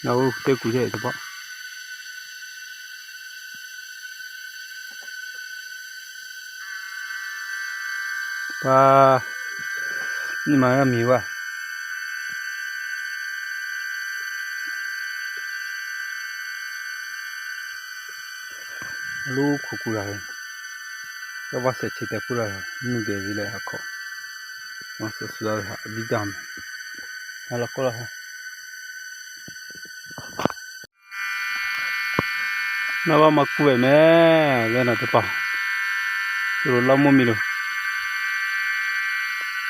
ເອົາເຕີກູໃຫຍ່ສະເພາະ ປາ ນີ້ມາແລ້ວມີວ່າ ລູກຄູກູລາ ກະວ່າເສດຊິແຕ່ຄູລາ ນູເດວິແລະ ອາເຄາະ ມາສະສຸລາ ບິດາມ ອາລາໂກລາ ນາວ່າມາກູແວແມ່ ແລະນາຕະປາ ໂລລາໂມມິໂລ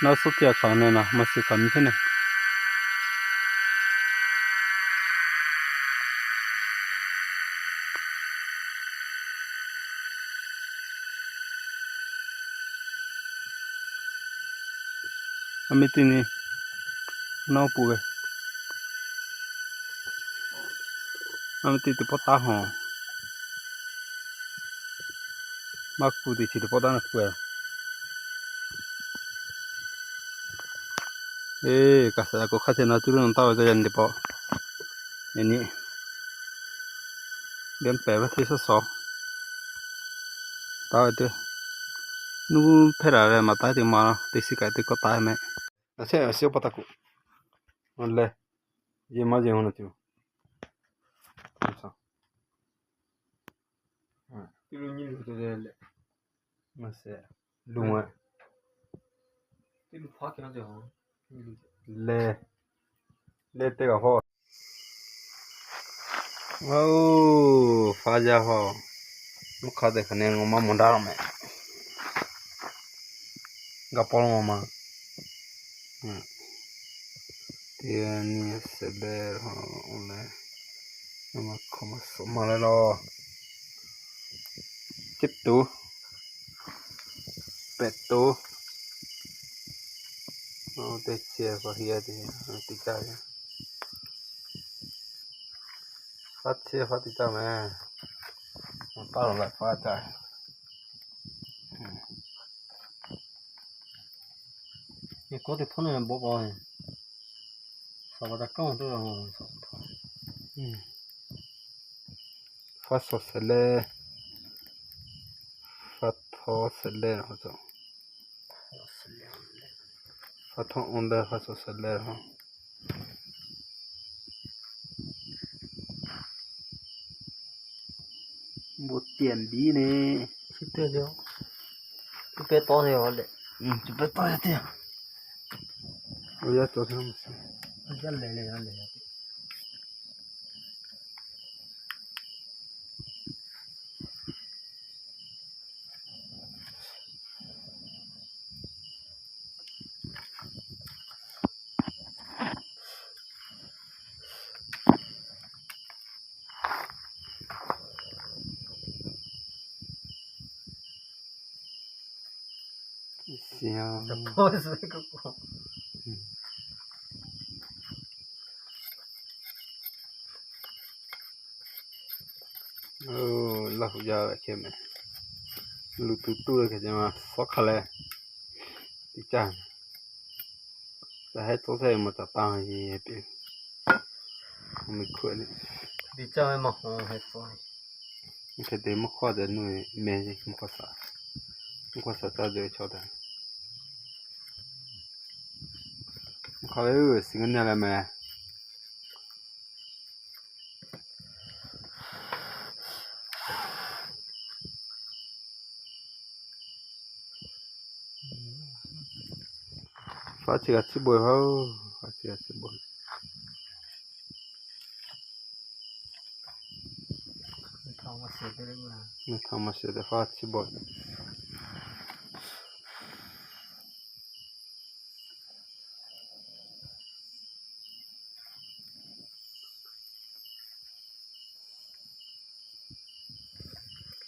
ນາໂຊເຕຍຄານາ ມາເຊຄາມິເທນ ອາເມຕິນີ ນອກປູເວ ອາເມຕິຕິປອຕາຫໍ ມາກູຕິຊິຕິປອຕານະເປືອ ເອ ກາສະຍາໂກຄາເຊນາຕູເຣນຕາວາຈາຍັນຕິປອ ອັນນີ້ ເດືອນແປດ ວັນທີຊາວສອງ ຕາວາເຕ ນູເພລາເລມາຕາຍຕິມາເນາະ ຕິຊິກາຍຕິກໍຕາຍແມ່ ອາເຊ ອາເຊປະຕາກຸ ອັນເລ ເຢມາເຢໂຮນາຕິວ ຕິລຸຍິນເລ ມາເຊ ລຸງອະ ຕິລຸພາກເກນາເຈ ເລ ເລເຕກະໂຮ ໂອ້ ຟາຈາໂຮ ລູກຄ້າແຕ່ຄະແນງອອກມາໝົດດາວແມ່ ກະປອງອອກມາ ອືມ ເຕຍນີເຊເບໂຮ ໂອເລ ມາ ເຂົ້າມາ ມາແລ້ວເນາະ ເຈັດໂຕ ແປດໂຕ ໂອ ເຕເຊຍ ຟາເຮຍ ຕິ ຕິກາຍ ຟາເຊຍ ຟາຕິກາຍແມ່ ມາປາລົງໄດ້ ຟາຈາຍ ອືມ ນີ້ກໍຕິໂທນນີ້ບໍ່ພໍ ສະບາດຕາກ້ອງຕົວ ອືມ ຟາຊໍເຊເລ ຟາຊໍເຊເລເນາະ ຟາຊໍໂອນເດີ ຟາຊໍເຊເລເນາະ ບໍ່ຕຽມດີເນ ຊິເຕີດຽວ ເປັນຕອນດຽວແຫຼະ ອືມ ຈະໄປຕໍ່ເຕີ ໂອຍ ໂຕທຳ Siang. Tepos ko. ເອີ ລາວຢາກເຂັ້ມ ລູກຕູໆ ກະຈະມາຊອກຄະແລ ຕິຈານ ຈະໃຫ້ໂຕໃສ່ມາຕະຕາງເຮັດເປັນ ມັນເຂືອນ ດີເຈົ້າໃຫ້ມາຫ້ອງໃຫ້ຟອຍ ມັນແຄ່ເຕັມມາຂໍແຕ່ໜ່ວຍແມ່ຊິ ມັນຂໍສາ ມັນຂໍສາເຈົ້າເດີ ຊອດ ມັນຂໍເອີ ຊິເງິນແນ່ແຫຼະແມ່. ຟາຊິກາຊິໂບຍເຮົາ ຟາຊິກາຊິໂບຍ ເຮົາມາເສດໄດ້ ເຮົາມາເສດໄດ້ ຟາຊິໂບຍ.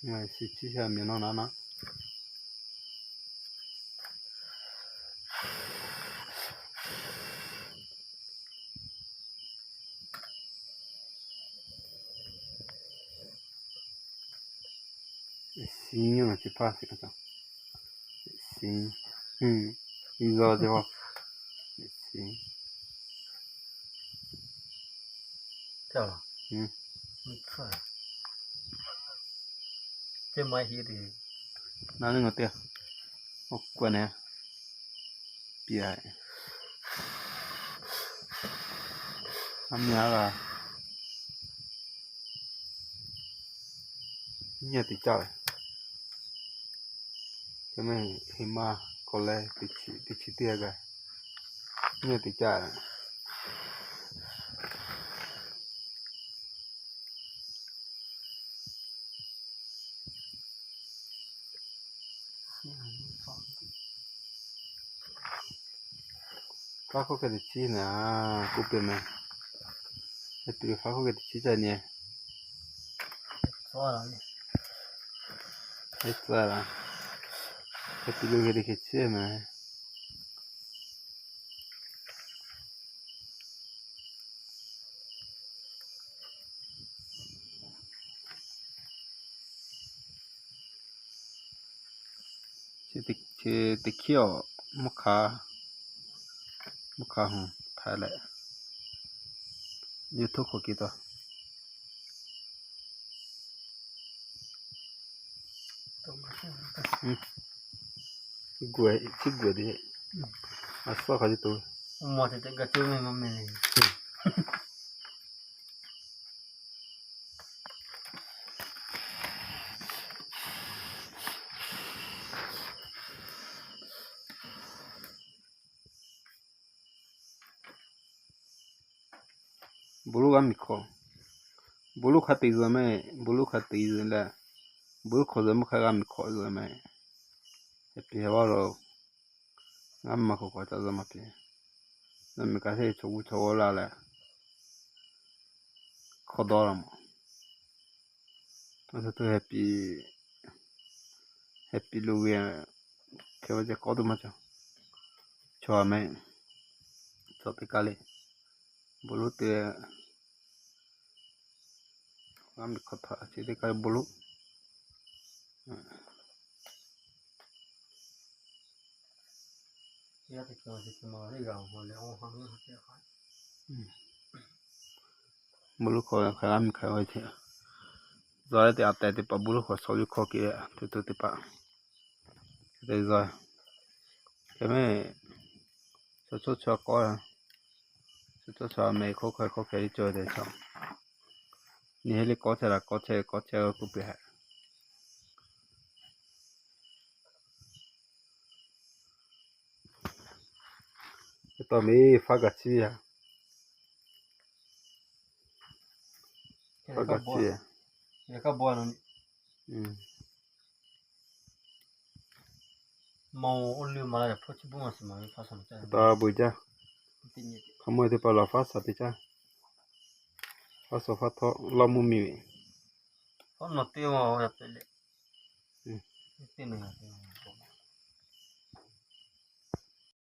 ໄງຊິຊິຊາເມນອນນະນະ Sim, não, tipo assim, então. Sim. Hum. Isola de rock. Sim. ເຈົ້າ ຫືມ ເຈົ້າມາເຮັດອີກ ນານໜຶ່ງເອົາເຕີ ເອົາກວດແດ່ ເປຍ ອາເມຍລະ ເມຍຕິເຈົ້າ ກະແມ່ນເຫັນມາກ່ອນແລະ ຕິຊິ ຕິຊິເຕຍກະ ເມຍຕິເຈົ້າ. ຝາກເຂົາກະຕິຊິນະ ກູເປັນແມະ ເຮັດປີເຂົາກະຕິຊິໃຈນີ້ ເຮັດຊະລະ ເຮັດປີລູກເຮັດເຮັດເຊມາ. ຊິຕິ ຊິຕິຂຽວ ໝາກຂາ ໝາກຂາຫອມ ຖ່າຍແຫຼະ ຢູທູບເຂົາກິນຕໍ່. ອືມ ກວຍ ຊິກວຍເດ້ ອືມ ອາຊອກເຂົາຊິໂຕ ໝໍແທ້ໆກະຈື່ແມ່ນບໍ່ແມ່ນ ອືມ Bulu ga mi kho. Bulu kha te zo me, bulu kha te zo la. Bulu kho zo me kha ga mi kho zo me. E pi he wa ro. Ga ma kho kho ta zo ma pi. Zo me ka se cho gu cho la la. Kho do la mo. Asa tu happy, happy lu ge, ke wa je ko du ma cho. Cho me, cho te kale. Bulu te, ram de kotha, chi te kale bulu. Ya te ko se ma le ga ho le o ha ha te ha. Bulu kho kha mi kha wa che. Zoi te ate te pa bulu kho so yu kho ke te tu te pa. Te zoi. Ke me so so so ko. So so so me kho kho kho ke cho te cho. Ni he le ko che la ko che ko che ku pe ha. Esto mi fa ga chi ya. Fa ga chi ya. Ya ka bo no. Mm. Mo o lu ma la po chi bu ma si ma fa sa ma cha. Ta bu ja. Ti ni. Ka mo te pa la fa sa ti cha. Fa so fa tho lo mu mi. Fa no te mo ya pe le. Mm. Ti ni ya pe.